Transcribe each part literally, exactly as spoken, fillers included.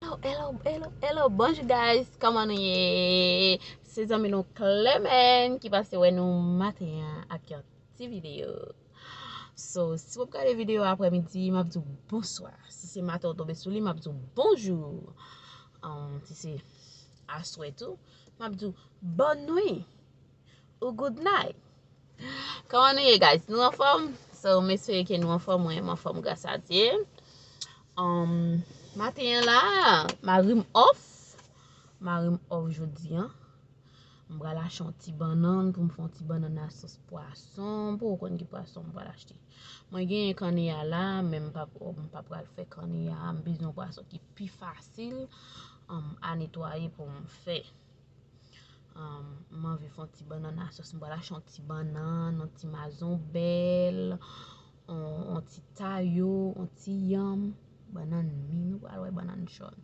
Hello, hello, hello, hello, bonjou guys, kòman nou ye? Se zanmi nou Clement ki pase wè nou maten an ak yon ti videyo. So, si w ap gade videyo aprèmidi, m ap di w bonswa. Si se maten w tonbe sou li, m ap di w bonjou. Um, si se aswè tou, m ap di w bòn nwi ou good night. Kòman nou ye, guys? Nou anfòm? So, m espere ke nou anfòm. Mwen, m anfòm, gras a Dye. Um, maten an la, mari m off. Mari m off jodi an. M pral achte yon ti bannann pou m fè yon ti bannann a sòs pwason. Pou w konn ki pwason m pral achte. Mwen genyen kanniya la, men m pa, m pa pral fè kanniya. M bezwen yon pwason ki pi fasil, um, a netwaye pou m fè. Um, m anvi fè yon ti bannann a sòs. M pral achte yon ti bannann, yon ti mazonbèl, yon, yon ti tayo, yon ti yanm. Bannann mi, nou pral wè bannann jòn.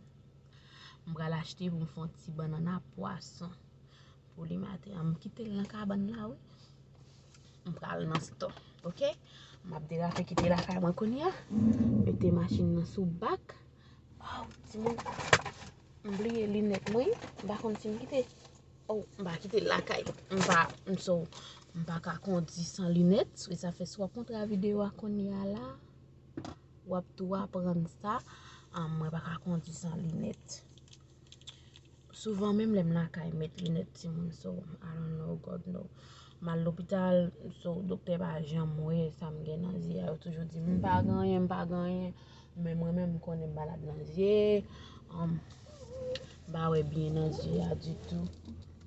M pral achte pou m fè yon ti bannann a pwason pou li maten an. M kite l nan kabann la, wi. M pral nan stò, oke? M ap derape kite lakay mwen kounye a. Mete machin nan sou bak. Oh, timoun. M bliye linèt mwen. M pa konn si m kite. Oh, m pa kite l lakay. M pa, m so, m pa ka kondui san linèt. Se sa fè si w ap kontre a videyo a kounye a la, w ap tou aprann sa. Ah, mwen pa ka kondui san linèt. Souvan menm lè m lakay, m met linèt timoun, so, I don't know, God know. M al lopital, so, doktè pa janm wè sa m gen nan zye a. Yo toujou di m pa gen anyen, m pa gen anyen. Men mwen menm, m konnen m malad nan zye. Um, m pa wè byen nan zye a ditou.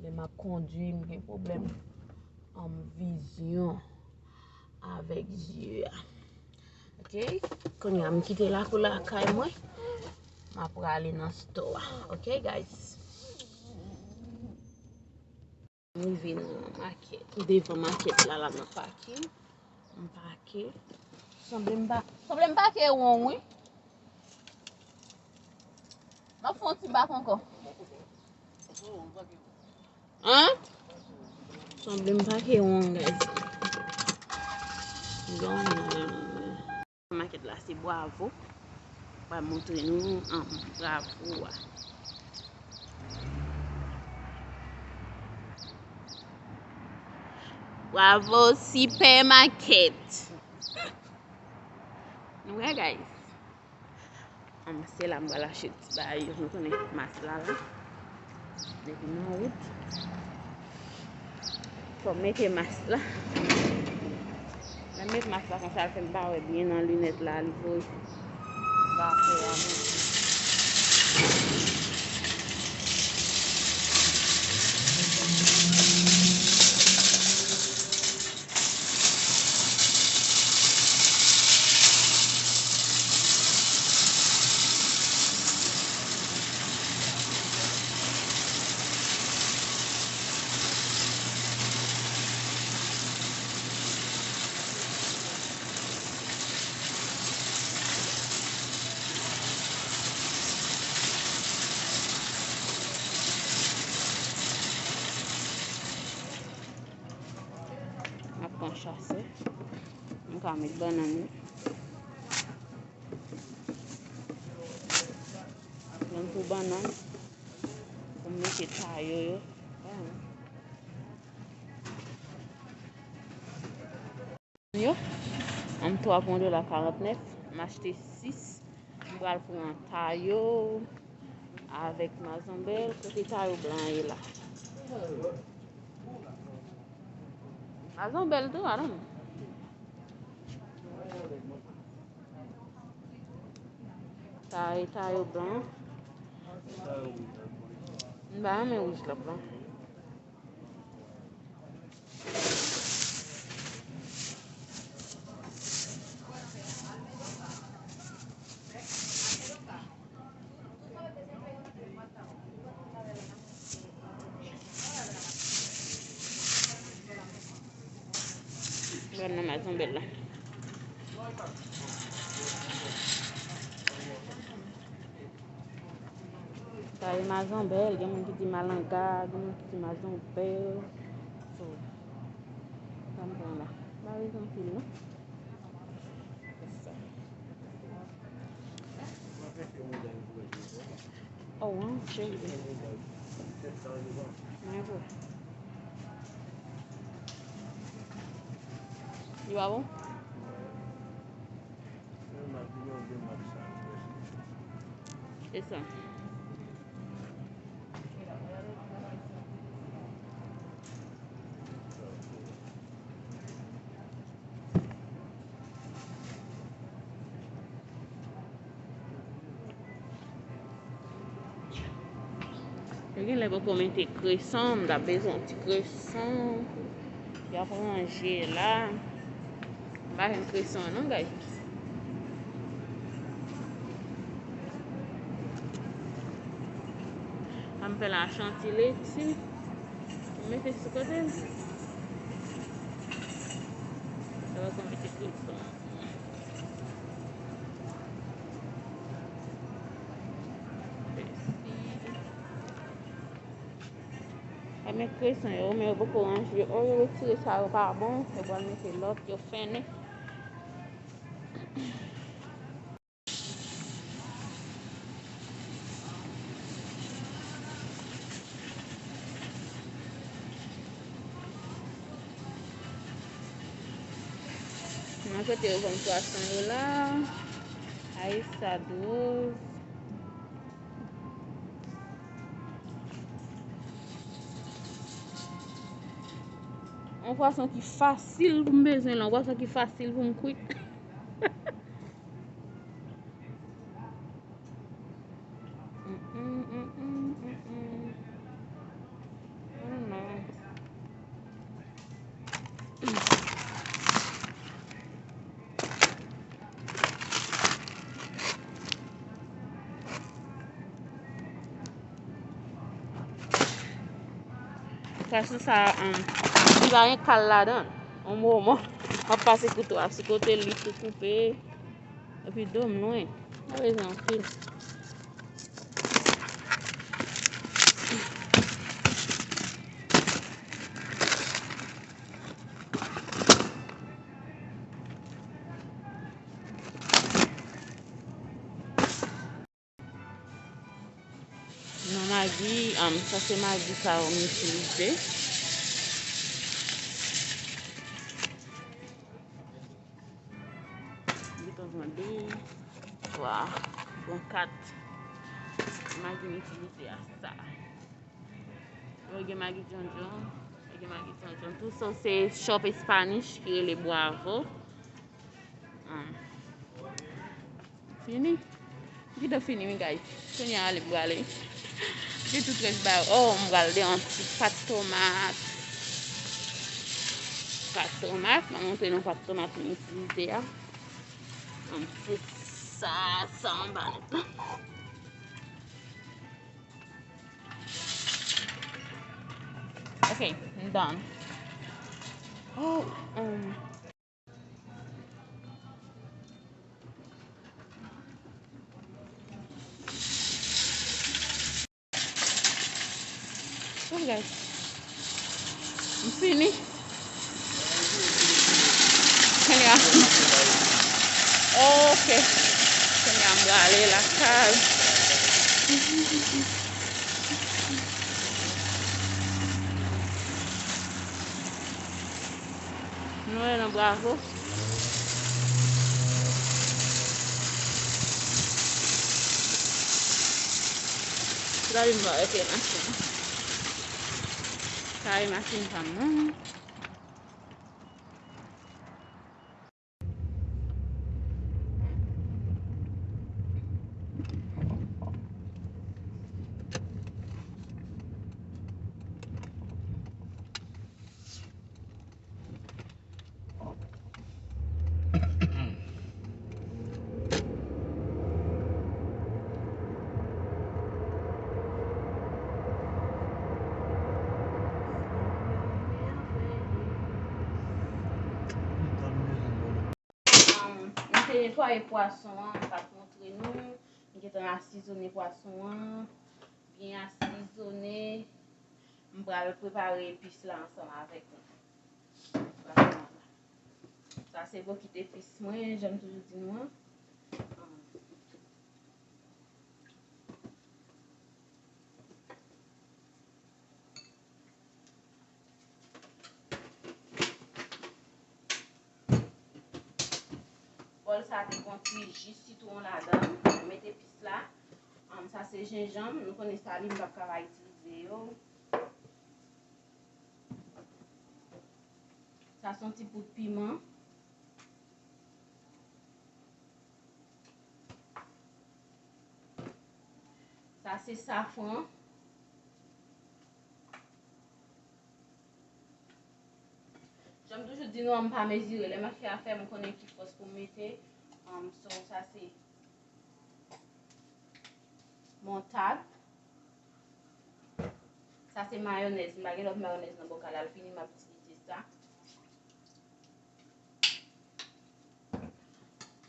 Lè m ap kondui, m gen pwoblèm, um, vizyon avèk zye a. Ok? Kounye a, m kite lakou lakay mwen. M ap prale nan stò a. Ok, guys? M rive nan makèt. Devan makèt la, la nan pakin. M pake. Sanble m pa, sanble m pake won, wi. M ap fè yon ti bak ankò. An? Sanble m pake won, guys. Bon, makèt la se Bravo. Pral montre nou, um, Bravo a. Bravo Supermarket. Nou wè, guys. Ann, se la m pral achte ti bagay yo. Nou konnen mas la la. Depi nan wout. Fò m mete mas la. Lè m met mas la konsa, l fè m pa wè byen nan linèt la, li voye vapè a monte. M ap pran chase. M ka met bannann wi. Yon tou bannann. Pou m mete tayo yo. Yo. An twa pou yon dola karantnèf. M achte sis. M pral pran tayo avèk mazanbèl. Kote tayo blan an ye la? Mazanbèl tou, adan. Tayo, tayo blan. M pa renmen wouj la blan. Mwen nan mazanbèl la. Sa e mazanbèl, gen moun ki di malanga, gen moun ki di mazanbèl. So, sa m pran la. Pa rezon anpil non. Se sa. Oh, an, cheri. Mwen vo. Li pa bon? Se sa. Yo genlè poko mete kreson, m ta bezwen yon ti kreson. Y ap ranje la. M pa jwenn kreson an non, guys. Sa m fè la, chantilly ti. M mete sou kote l. Sa va konn mete kreson. Sa men kreson yo, men yo poko ranje. O, yo retire sa, yo pa bon. Yo pral mete lòt, yo fennen. Nan kote yo vann pwason yo la, Aïssa douz. Yon pwason ki fasil pou m bezwen la, yon pwason ki fasil pou m kwit. Mm, mm, mm, mm, mm, mm. Oh, non. Pwason sa, um, li pa gen kal ladan l. Yon moman, m ap pase kouto a sou kote l, li tou koupe. Epi do m lwen. Mwen bezwen anpil. Nan magi, um, sa se magi sa yo m itilize. Li pran de, twa, bon, kat. Magi m itilize a sa. Yo gen magi djondjon, yo gen magi djondjon tou. So, se chòp Spanish ki rele Bravo. Ah. Fini? Gide fini, wi, guys. Kounye a, ale, m prale. Gen tout rès bagay. Oh, m pral de yon ti pat tomat. Pat tomat, m a montre nou pat tomat m itilize a. An, se sa, sa anba nèt la. Ok, m done. Oh, um, Oh, guys. M fini. Kounye a. Ok. Kounye a m prale lakay. Nou wè nan Bravo. Gade m wè ke machin. Kare machin pa m non. Um, m te netwaye pwason an, m t ap montre nou. M gentan asizone pwason an. Byen asizone. M pral prepare epis la ansanm avèk nou. Sa se bokit epis mwen, jan m toujou di nou an. Um, Bòl sa te gon ti ji sitwon ladan l. Mwen met epis la. Am, sa se jenjanm. Nou konnen salin m p ap ka pa itilize yo. Sa se yon ti poud piman. Sa se safran. Jan m toujou di nou an, m pa mezire. Lè m ap fè afè, m konnen ki fòs pou m mete. Um, so, sa se montad. Sa se mayonèz. M pa gen lòt mayonèz nan bokal la. L fini, m ap itilize sa.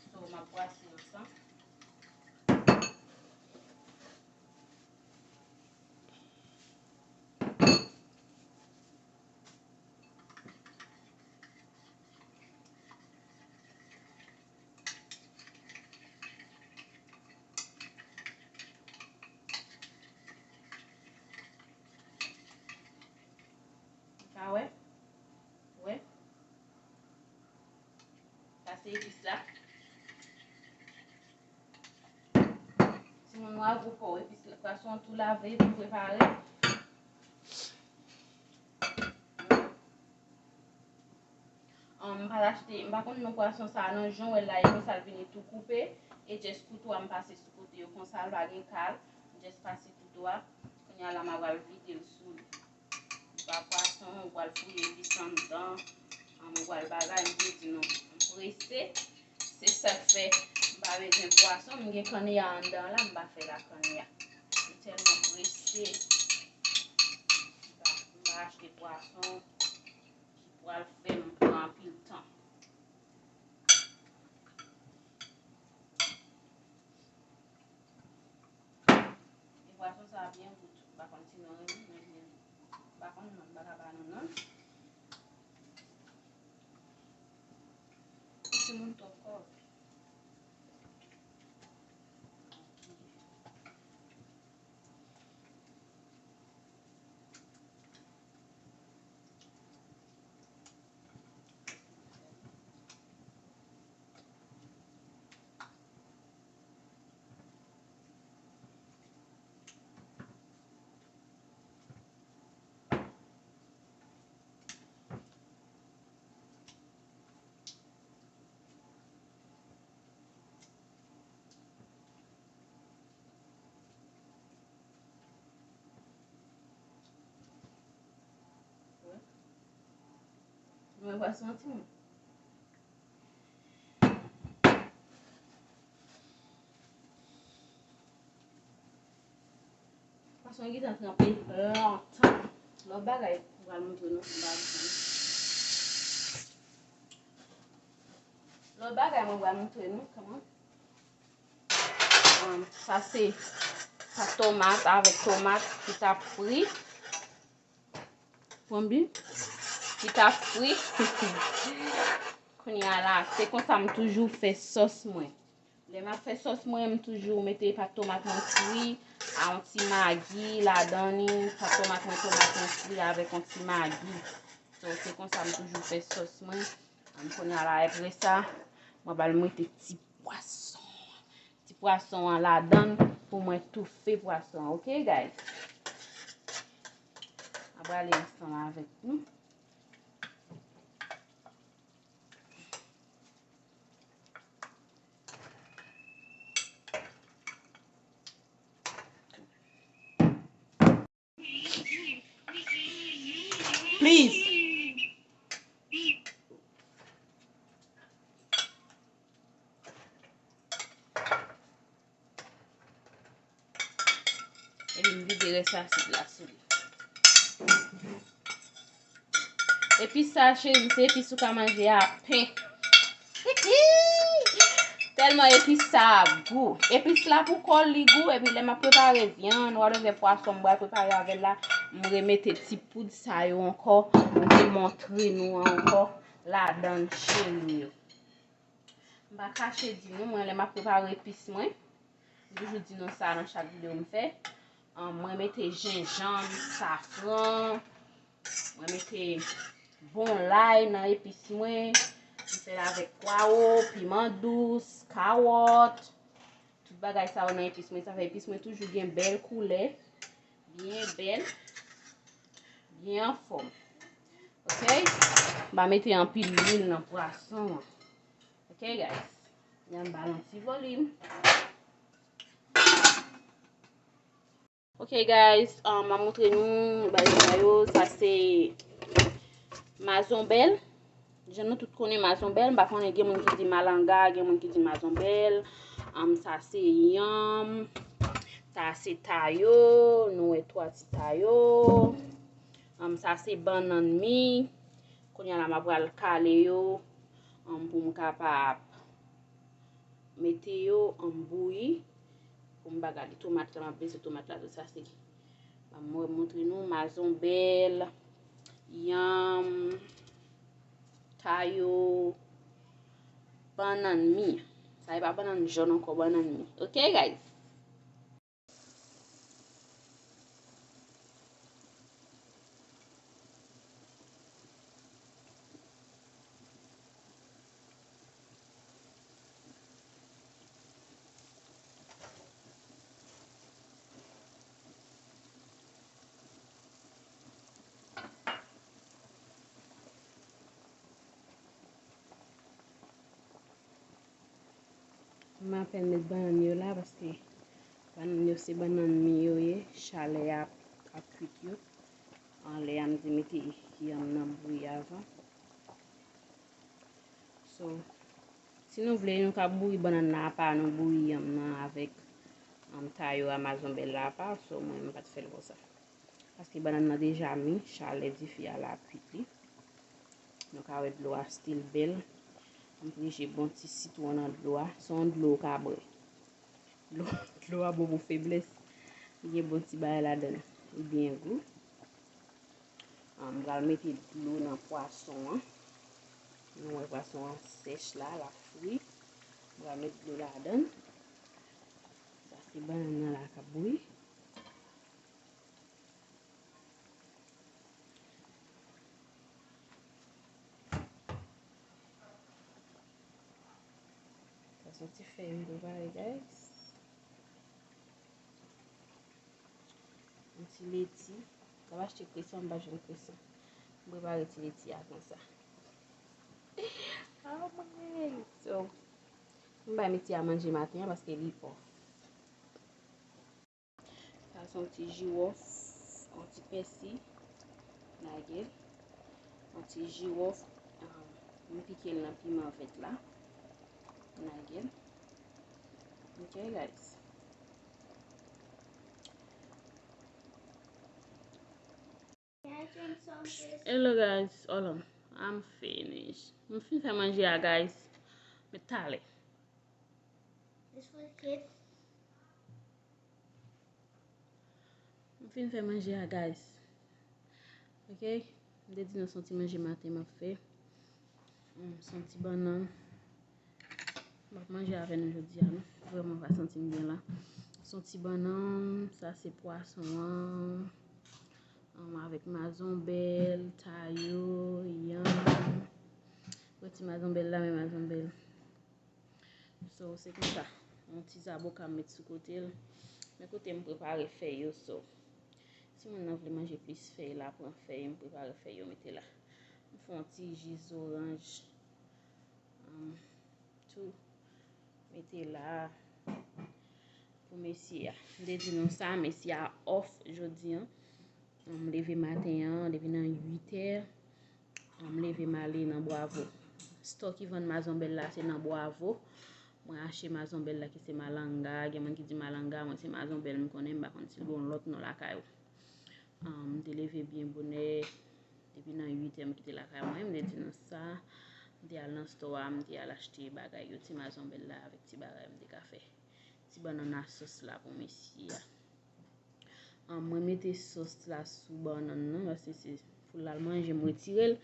So, m ap brase ansanm. Ka wè? Wè? Sa se epis la. Timoun, w a gou fò, epis la, pwason an tou lave, tou prepare. An, m pa t achte, m pa konn non pwason sa a non, jan w wè l la, e konsa l vini tou koupe, e just kouto a m pase sou kote yo konsa, l pa gen kal, m just pase kouto a, kounye a la m a pral vide l sou li. Ou pa pwason, ou pral fouye epis anndan, an, ou pral bagay, m te di nou, m prese. Se sa k fè m pa bezwen pwason, m gen kanniya anndan la, m pa fè la kanniya. M tèlman prese, m pa, m pa achte pwason ki pral fè m pran anpil tan. E pwason sa a byen gou tou. M pa konn si nou renmen, men m pa konn non, m pa ka ba nou non. Timoun twòp kòve. Mwen pa santi m. Pwason gentan tranpe lontan. Lòt bagay m pral montre nou, m pa montre nou. Lòt bagay mwen pral montre nou kòman. Um, sa se pat tomat avèk tomat ki t ap fri. Konbyen? Ki t ap fri. Kounye a la, se konsa m toujou fè sòs mwen. Lè m ap fè sòs mwen, m toujou mete pat tomat mwen fri, a yon ti magi ladan li, pat tomat mwen, tomat mwen fri avèk yon ti magi. So, se konsa m toujou fè sòs mwen. An, kounye a la, apre sa, mwen pral mete ti pwason. Ti pwason an ladan l pou mwen toufe pwason an, oke, guys? Mwen prale ansanm avèk nou. Please. Epi m vide rès asid la sou li. Epis sa, cheri, se epis ou ka manje a pen. Tèlman epis sa a gou. Epis la pou kò l li gou, epi lè m ap prepare vyann, whatever pwason m pral prepare avè l la, m remete ti poud sa yo ankò, m te montre nou ankò ladan l, cheri yo. M pa kache di nou, mwen lè m ap prepare epis mwen, m toujou di nou sa nan chak videyo m fè. An, mwen mete jenjanm, safran, mwen mete bon lay nan epis mwen. M fè l avèk pwawo, piman dous, kawòt. Tout bagay sa yo nan epis mwen. Sa fè epis mwen toujou gen bèl koulè. Byen bèl. Byen anfòm. Ok? M pa mete anpil lwil nan pwason an. Ok, guys? Ann ba l yon ti volim. Ok, guys, um, m ap montre nou bagay sa yo. Sa se mazonbèl. Jan nou tout konnen mazonbèl, m pa konnen, gen moun ki di malanga, gen moun ki di mazonbèl. Um, sa se yanm. Sa se tayo. Nou wè twa ti tayo. Um, sa se bannann mi. Kounye a la, m ap pral kale yo, um, pou m kapab mete yo an bouyi pou m pa gade tomat la, m ap peze tomat la tou. Sa se, ban m montre nou mazonbèl, yanm, tayo, bannann mi. Sa e pa bannann jòn ankò, bannann mi. Ok, guys? M apèn met bannann yo la, paske bannann yo se bannann mi yo ye, chalè a ap, ap kwit yo. Anlè a, m te mete yanm nan bouyi avan. So, si nou vle, nou ka bouyi bannann nan apa, nou bouyi yanm nan avèk, um, tayo a, mazonbèl la apa. So, mwen, m pa t fè l konsa. Paske bannann nan deja mi, chalè dife a la kwit li. Nou ka wè dlo a still bèl. M prije bon ti sitwon nan dlo a. Se yon dlo ou ka bwè. Dlo, dlo a bon pou feblès. Li gen bon ti bagay ladan l. Li byen gou. Ah, m pral mete dlo nan pwason an. Nou wè pwason an sèch la, l ap fri. M pral met dlo ladan l. Sa se bannann nan la k ap bouyi. Sa se yon ti fèy m prepare, guys. Yon ti leti. M ap achte kreson, m pa jwenn kreson. M prepare ti leti a konsa. Ah, mwen. So, m bay Mesi a manje maten an paske li off. Sa se yon ti jiwòf, yon ti pèsi, lage l. Yon ti jiwòf, um, m pike l nan piman vèt la. Lage l. Ok, guys. Hello, guys, hold on. I'm finished. M fin fè manje a, guys. Met talè. This for the kids. M fin fè manje a, guys. Ok? M te di nou se yon ti manje maten m ap fè. Mm, se yon ti bannann. M ap manje avè nou jodi a, non. Vrèman, m pa santi m byen la. Se yon ti bannann, sa se pwason an. Ansanm avèk mazonbèl, tayo, yanm. Wè ti mazonbèl la, men mazonbèl. So, se konsa. Yon ti zaboka m met sou kote l. Men kote m prepare fèy yo, so. Si moun nan vle manje plis fèy la, pran fèy, m prepare fèy yo, mete la. M fè yon ti ji zoranj. Um, tou. Mete la. Pou Mesi a. M te di nou sa, Mesi a off jodi an. M leve maten an, depi nan uit è, m leve m ale nan Bwavo. Stò ki vann mazonbèl la, se nan Bwavo. Mwen achte mazonbèl la ki se malanga, gen moun ki di malanga, mwen se mazonbèl m konnen, m pa konn si l gen yon lòt non lakay ou. Ah, m te leve byen bonè, depi nan uit è m kite lakay mwen, m te di nou sa, m te al nan stò a, m te al achte bagay yo, ti mazonbèl la avèk ti bagay m te ka fè. Ti bannann a sòs la pou Mesi a. Ah, mwen mete sòs la sou bannann nan, paske se pou l al manje, m retire l.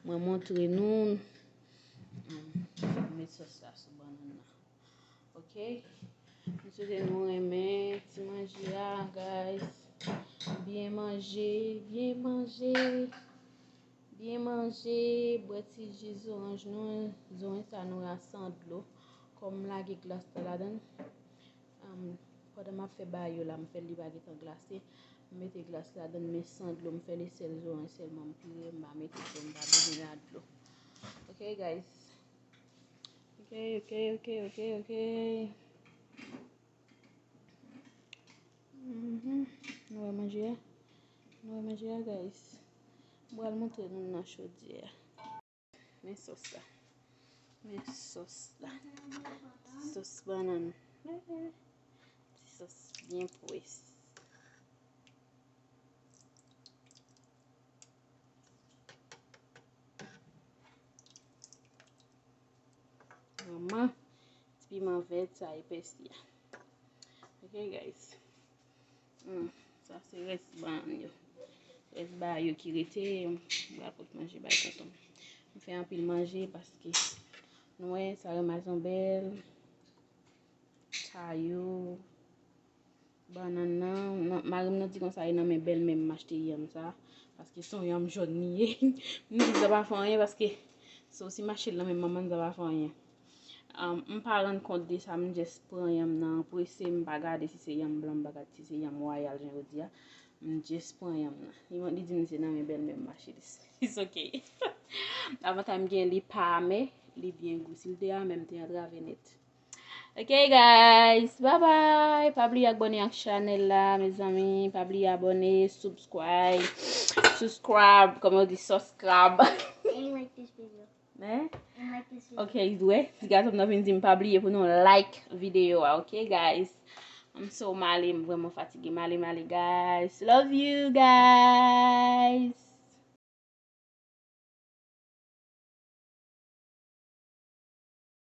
Mwen montre nou. Ah, mwen met sòs la sou bannann nan. Ok? M swete nou renmen ti manje a, guys. Byen manje, byen manje. Byen manje, bwè ti ji zoranj nou, zoranj sa nou ra san dlo. Kòm m lage glas la ladan l, um, pandan m ap fè ba yo la, m fè l li pa gentan glase. M mete glas ladan l, men san dlo, m fè li sèl zoranj sèlman m pire, m pa mete dlo, m pa bezwen la dlo. Ok, guys. Ok, ok, ok, ok, ok. Mhm. Nou wè manje a? Nou wè manje a, guys? M pral montre nou nan chodyè a. Men sòs la. Men sòs la. Ti sòs bannann. Ti sòs byen pwès. Manman, ti piman vèt sa epès li a. Ok, guys. Hmm, sa se rès bannann yo. Rès ba yo ki rete, m pral pot manje bay tonton. M fè anpil manje paske nou wè sa yo mazanbèl, sa yo. Bannann nan, nan, mari m nan di konsa e nan men bèlmè m m achte yanm sa, paske se yon yanm jòn li ye. M di sa pa fè anyen paske se osi m achte l nan men manman m, sa pa fè anyen. Um, m pa rann kont de sa, m just pran yanm nan anprese, m pa gade si se yanm blan, m pa gade si se yanm wayal jan yo di a. M just pran yanm nan. Li, li di m se nan men bèlmè m m achte li. It's ok. Avantay m gen li pa amè, li byen gou. Si l te amè, m te antrave nèt. Ok, guys, bye bye. Pa bliye abòne ak chanèl la, mezanmi. Pa bliye abòne, subscribe, subscribe, kòman yo di subscribe? And like this video. Hein? And like this video. Ok, wè, ti gason m nan vin di m pa bliye pou nou like videyo a, ok, guys? I'm so male, m vrèman fatige. Male, male, guys. Love you, guys.